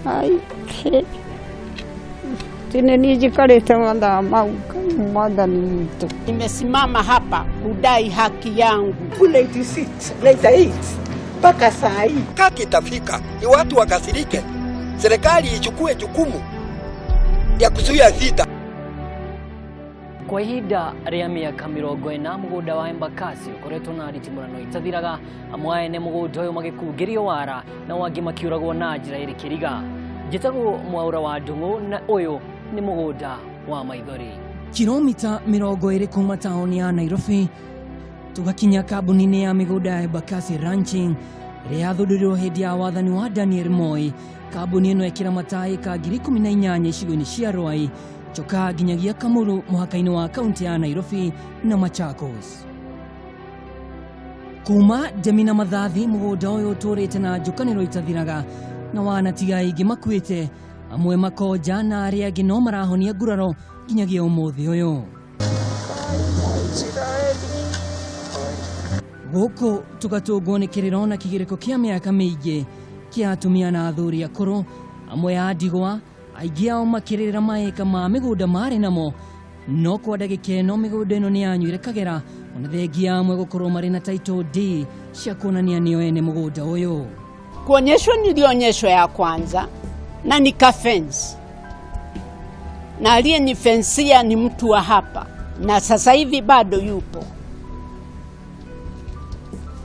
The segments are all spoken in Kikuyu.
Ai, tene niĩ njikarĩte mathaa mau Mwathani witũ. Nimesimama hapa kudai haki yangu. 96, 98 mpaka saa hii. Kaki itafika ni watu wakasirike, serikali ichukue jukumu ya kuzuia vita. Kwa ihinda rĩa mĩaka 40 mũgũnda wa Embakasi ũkoretwo na nditimũrano itathiraga, amwe ene mũgũnda ũyũ magĩkungĩrio wara na angĩ makĩũragwo na njĩra ĩrĩ kĩriga. Njĩtagwo Mwaũra wa Ndung'u na ũyũ nĩ mũgũnda wa maithori. Kilomita 20 kuma taũni ya Nairobi tũgakinya kambuni-inĩ ya mĩgũnda ya Embakasi Ranching ĩrĩa yathundũrirwo hĩndĩ ya wathani wa Daniel Moi. Kambuni ĩno ĩkĩramata ĩka 18,000 icigo-inĩ cia Ruai, Chokaa nginyagia Kamuru mũhaka-inĩ wa kaunti ya Nairobi na Machakos. Kuma Ndemi na Mathathi mũgũnda ũyũ ũtũrĩte na njũkanĩro itathiraga na wanatiga aingĩ makuĩte, amwe makonja na arĩa angĩ no marahonia nguraro nginyagia ũmũthĩ ũyũ. Gũkũ tũgatũngwo nĩ kĩrĩro na kĩgirĩko kĩa mĩaka mĩingĩ kĩa atumia na athuri akũrũ, amwe a ndigwa, aingĩ ao makĩrĩrĩra maĩka ma mĩgũnda marĩ namo, no kwa ndagĩka ĩno mĩgũnda ĩno nĩ yanyuire kagera, ona thengia amwe gũkorwo marĩ na title deed cia kuonania nĩo ene mũgũnda ũyũ. Kuonyeshwa nilionyeshwa ya kwanza na nika fence, na aliyenifensia ni mtu wa hapa na sasa hivi bado yupo,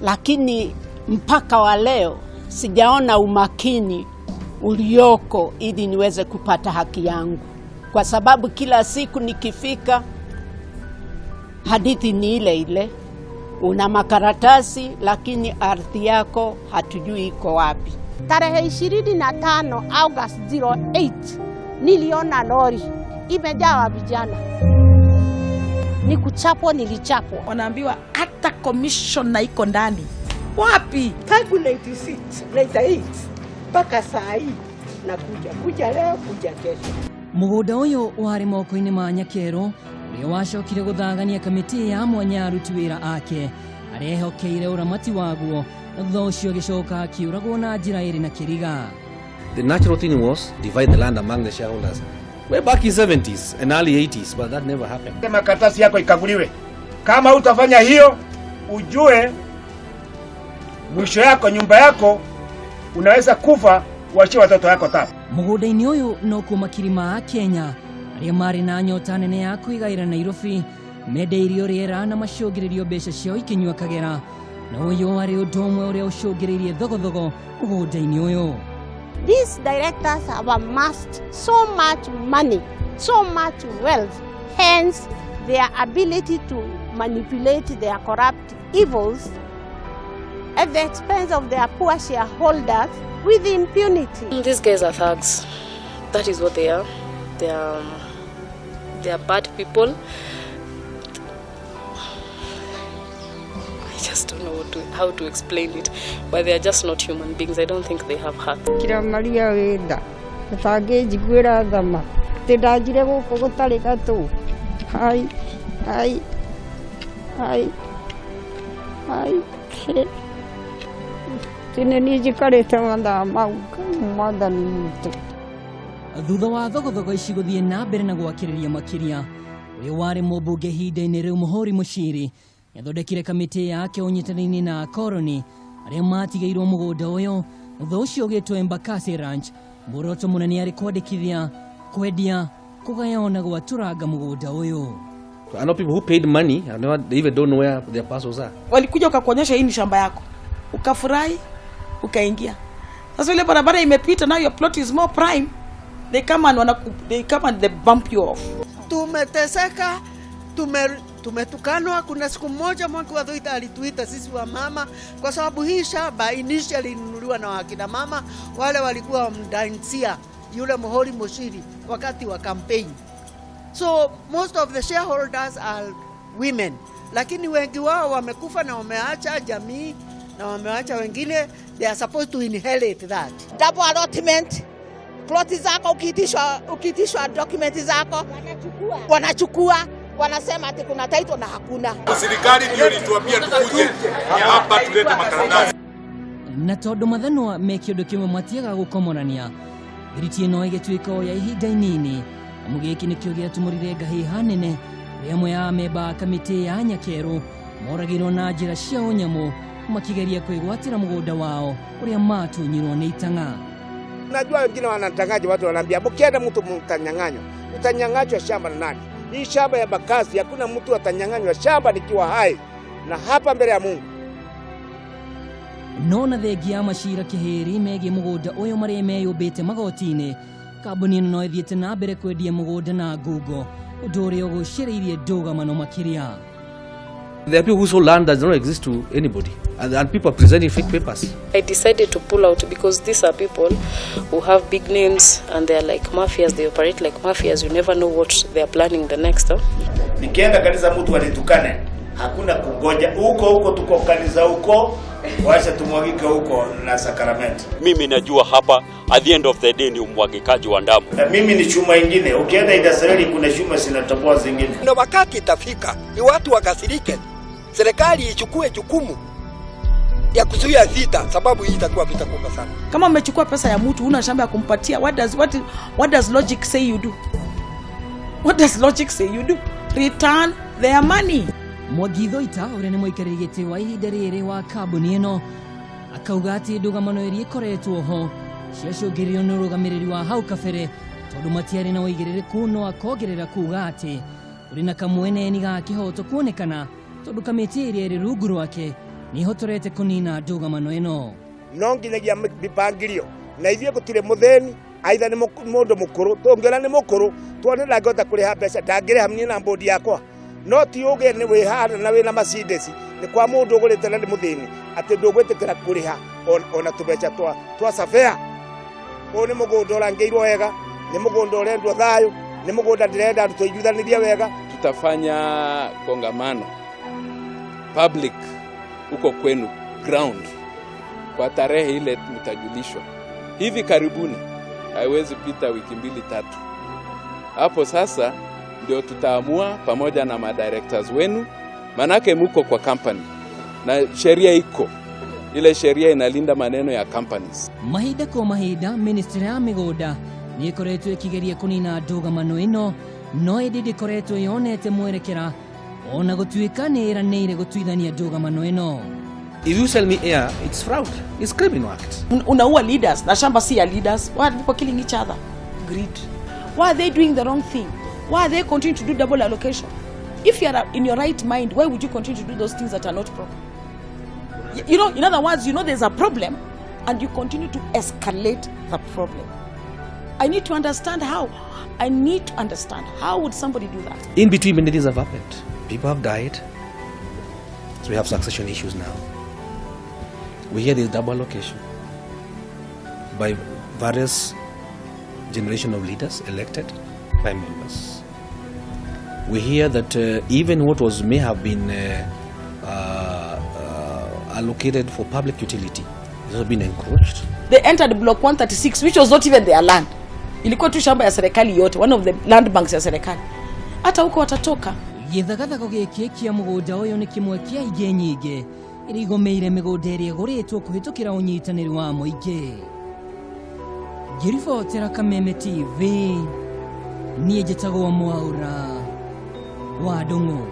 lakini mpaka wa leo sijaona umakini ulioko ili niweze kupata haki yangu, kwa sababu kila siku nikifika hadithi ni ile ile, una makaratasi lakini ardhi yako hatujui iko wapi. Tarehe 25 August 08 niliona lori imejawa vijana, ni kuchapwa, nilichapwa. Wanaambiwa hata commissioner iko ndani. Wapi? Tangu 96, 98 mpaka saa hii nakuja kuja leo kuja kesho. Mũgũnda ũyũ warĩ moko-inĩ ma Nyakero ũrĩa wacokire gũthagania kamĩtĩ ya mwanya ya aruti wĩra ake arĩa ehokeire ũramati waguo, na thutha ũcio agĩcoka akĩũragwo na njĩra ĩrĩ na kĩriga. The natural thing was divide the land among the shareholders way back in 70s and early 80s, but that never happened. Makaratasi yako ikaguliwe. Kama utafanya hiyo, ujue mwisho yako, nyumba yako, unaweza kufa uachie watoto yako tabu. Mũgũnda-inĩ ũyũ nokuo makiri ma Kenya arĩa marĩ na nyota nene ya kwĩgaĩra Nairobi mendeirio rĩera na macũngĩrĩrio mbeca ciao ikĩnyua kagera, na ũyũ warĩ ũndũ ũmwe ũrĩa ũcũngĩrĩirie thogothogo mũgũnda-inĩ ũyũ. These directors have amassed so much money, so much wealth, hence their ability to manipulate their corrupt evils at the expense of their poor shareholders with impunity. These guys are thugs. That is what they are. They are bad people. I just don't know how to explain it, but they are just not human beings. I don't think they have hearts. Kira Maria wĩ tha ũtangĩnjiguĩra thama atĩ ndanjire gũkũ gũtarĩ gatũ. Hai hai hai hai, tene niĩ njikarĩte mathaa mau Mwathani witũ. Thutha wa thogothogo ici gũthiĩ na mbere na gwakĩrĩria makĩria, ũrĩa warĩ mũmbunge ihinda-inĩ rĩu Mũhũri Mũciri nĩathondekire kamĩtĩ yake ũnyitanĩri na akoroni arĩa matigĩirwo mũgũnda ũyũ, na thutha ũcio ũgĩtwo Embakasi Ranch. Muoroto mũnene arĩ kwandĩkithia, kwendia, kũgaya na gwatũranga mũgũnda ũyũ. I know people who paid money and never, they even don't know where their parcels are. Walikuja wakakuonyesha hii ni shamba yako, ukafurahi, ukaingia. Sasa ile barabara imepita, now your plot is more prime. They come and they come and they bump you off. Tumeteseka, tumetukanwa. Kuna siku moja Mwangi wa Thuita alituita sisi wa mama, kwa sababu hii shamba initially ilinunuliwa na wakina mama wale walikuwa wamdansia yule Muhuri Mushiri wakati wa campaign. So most of the shareholders are women, lakini wengi wao wamekufa na wameacha jamii na wameacha wengine, they are supposed to inherit that. Double allotment ploti zako, ukiitishwa document zako wanachukua, wanasema ati kuna title na hakuna. Serikali ndio ilituambia tukuje hapa tulete makaratasi. Na tondũ mathanwa me kĩũndũ kĩmwe matiagaga gũkomorania, Thiriti ĩno ĩgĩtuĩka o ya ihinda inini, amu gĩkĩ nĩkĩo gĩatũmũrire ngahĩha nene kũrĩa amwe a amemba a kamĩtĩ ya Nyakerũ moragirwo na njĩra cia ũnyamũ makigeria kwĩgwatĩra mũgũnda wao ũrĩa matunyirwo nĩ itang'a. Najua wengine wanatangaja, watu wanaambia mkienda mtu mtanyang'anywa. Utanyang'anywa shamba na nani? Hii shamba ya Embakasi hakuna mtu atanyang'anywa shamba nikiwa hai na hapa mbele ya Mungu. No na thengia ya macira kĩhĩri megiĩ mũgũnda ũyũ marĩa meyũmbĩte magoti-inĩ, kambuni ĩno no ĩthiĩte na mbere kwendia mũgũnda na ngungo, ũndũ ũrĩa ũgucĩrĩirie ndũgamano makĩria. There are people who sold land that does not exist to anybody, and people are presenting fake papers. I decided to pull out because these are people who have big names and they are like mafias. They operate like mafias. You never know what they are planning the next. Huh? Nikienda kanisa mtu alitukane, hakuna kungoja huko huko, tuko kanisa huko, wacha tumwagike huko na sakramenti. Mimi najua hapa at the end of the day ni umwagikaji wa damu. Na mimi ni chuma ingine, ukienda Idasareli kuna chuma zinatoboa zingine. Na wakati itafika ni watu wakasirike, serikali ichukue jukumu ya kuzuia vita, sababu hii itakuwa vita kubwa sana. Kama umechukua pesa ya mtu una shamba ya kumpatia, what does logic say you do? What does logic say you do? Return their money. Mwangi Thoita ũrĩa nĩ mũikarĩri gĩtĩ wa ihinda rĩrĩ wa kambuni ĩno akauga atĩ ndũgamano iria ikoretwo ho ciacũngĩrĩirio nĩ ũrũgamĩrĩri wa hau kabere tondũ matiarĩ na ũigĩrĩrĩku, no akongerera kuga atĩ kũrĩ na kamweneni ga kĩhoto kuonekana tondũ kamĩtĩ ĩrĩa ĩrĩ rungu rwake nĩ ĩhotorete kũnina ndũgamano ĩno. No nginyagia mĩbangilio na ithuĩ gũtirĩ mũthĩni aitha nĩ mũndũ mũkũrũ, tũngĩona nĩ mũkũrũ tuone ndangĩhota kũrĩha mbeca, ndangĩrĩha niĩ na mbũndi yakwa. No ti uge nĩ wĩhana na wĩna Mercedes nĩ kwa mũndũ ũgũrĩte na nĩ mũthĩni atĩ ndũgwĩtĩkĩra kũrĩha ona tũbeca twa safea. Ũyũ nĩ mũgũnda ũrangĩirwo wega, nĩ mũgũnda ũrendwo thayũ, nĩ mũgũnda ndĩrenda andũ tũiguithanĩrie wega. Tutafanya kongamano public huko kwenu ground kwa tarehe ile mtajulishwa hivi karibuni, haiwezi pita wiki mbili tatu. Hapo sasa ndio tutaamua pamoja na madirectors wenu, manake muko kwa company na sheria iko ile sheria inalinda maneno ya companies. Mahinda kwa mahinda ministry ya mĩgũnda nĩ ĩkoretwo ĩkĩgeria kũnina ndũgamano ĩno, no ĩndĩ ndĩkoretwo yonete mwerekera ona gũtuĩka nĩ ĩranĩire gũtuithania ndũgamano ĩno. If you sell me air, it's fraud. It's criminal act. Unaua leaders na shamba si ya leaders. Why are people killing each other? Greed. Why are they doing the wrong thing? Why are they continuing to do double allocation? If you are in your right mind, why would you continue to do those things that are not proper? You know, in other words, you know there's a problem and you continue to escalate the problem. I need to understand how. I need to understand. How would somebody do that? In between, many things have happened. People have died. So we have succession issues now. We hear this double allocation by various generation of leaders elected by members. We hear that even what was may have been allocated for public utility has been encroached. They entered block 136, which was not even their land. Ilikuwa tu shamba ya serikali yote, one of the land banks ya serikali. Hata huko watatoka. Gĩthagathagũ gĩkĩ kĩa mũgũnda ũyũ nĩ kĩmwe kĩa ingĩ nyingĩ iria igomeire mĩgũnda ĩrĩa ĩgũrĩtwo kũhĩtũkĩra ũnyitanĩri wa mũingĩ. Ngĩribotera Kameme TV, niĩ njĩtagwo Mwaura wa Ndung'u.